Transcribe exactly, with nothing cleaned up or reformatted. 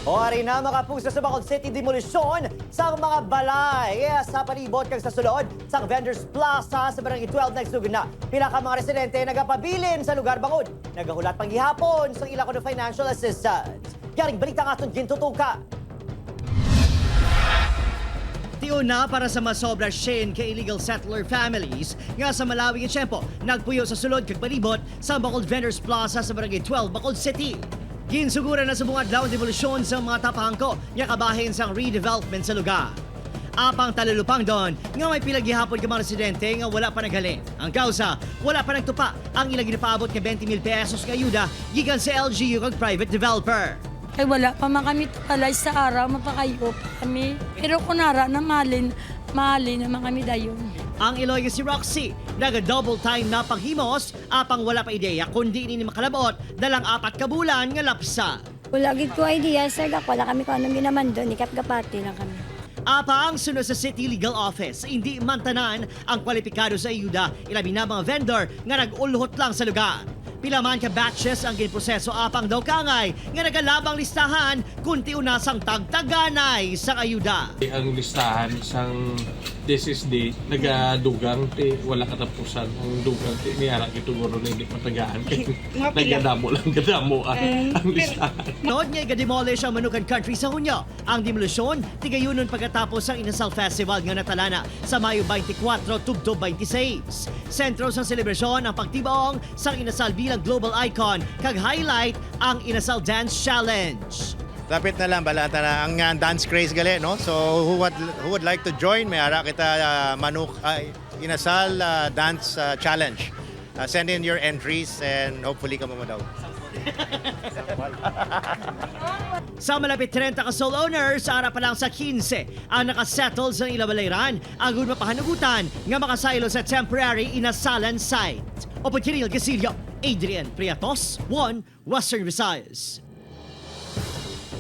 O, ari na, mga kapuso, sa Bacolod City, demolisyon sang mga balay sa palibot kag sa sulod sang Vendors Plaza sa Barangay twelve nagsugod na. Pila ka mga residente nagapabilin sa lugar bangod nagahulat pa gihapon sang ila kuno financial assistance. Yaring balita nga aton gintutukan. Tion na para sa masobra syen ka illegal settler families nga sa malawig nga tiyempo nagpuyo sa sulod kag palibot sa Bacolod Vendors Plaza sa Barangay twelve, Bacolod City. Ginsuguran na sa bungad adlaw ang demolisyon sa mga tapahangko nga kabahin sang redevelopment sa lugar. Apang talulupangdon nga may pila gihapon ka mga residente nga wala pa naghalin. Ang kausa, wala pa nagtupa ang ila ginapaabot nga twenty mil pesos nga ayuda gikan sa L G U kag private developer. Kay wala pa man kami tukalay sa araw, mapakayo pa kami. Pero kung ara na malin, malin naman kami dayon. Ang iloy nga si Roxy, naga-double time na panghimos, apang wala pa ideya kung diin ini makalab-ot dalang apat ka bulan nga lapsa. Wala gid ko idea, sir, gak wala kami kung anong ginamando, ni Kap gapati lang kami. Apang suno sa City Legal Office, indi man tanan ang kwalipikado sa ayuda, ilabi na mga vendor nga nag-ulhot lang sa lugar. Pila man ka batches ang ginproseso, apang daw kaangay nga nagalabang listahan kung tion na sang tagtaganay sang ayuda. Ang listahan sang D S S D nagadugang, ti wala katapusan ang dugang, ti may ara gid siguro na hindi matagaan kay Mga pila. Nagadamo lang, gadamo ang, Mm. ang Pero listahan. Tungod nga iga-demolish ang Manukan Country sa Hunyo, ang demolisyon tigayunon pagkatapos sang Inasal Festival nga natalana sa Mayo twenty-four tubtob twenty-six. Sentro sang selebrasyon ang pagtibong sang Inasal bilang global icon kag highlight ang Inasal Dance Challenge. Lapit na lang, bala ta na ang, uh, dance craze gali, no? So, who would, who would like to join? May ara kita, uh, Manuk-, uh, Inasal, uh, Dance, uh, Challenge. Uh, send in your entries and hopefully kamo mo daw. Sa malapit treinta ka stall owners, ara pa lang sa quince ang nakasettle sa ilang balayran, agud mapahanugutan nga makasaylo sa temporary inasalan site. Opo, Kiril Gasilio, Adrian Priatos, One Western Visayas.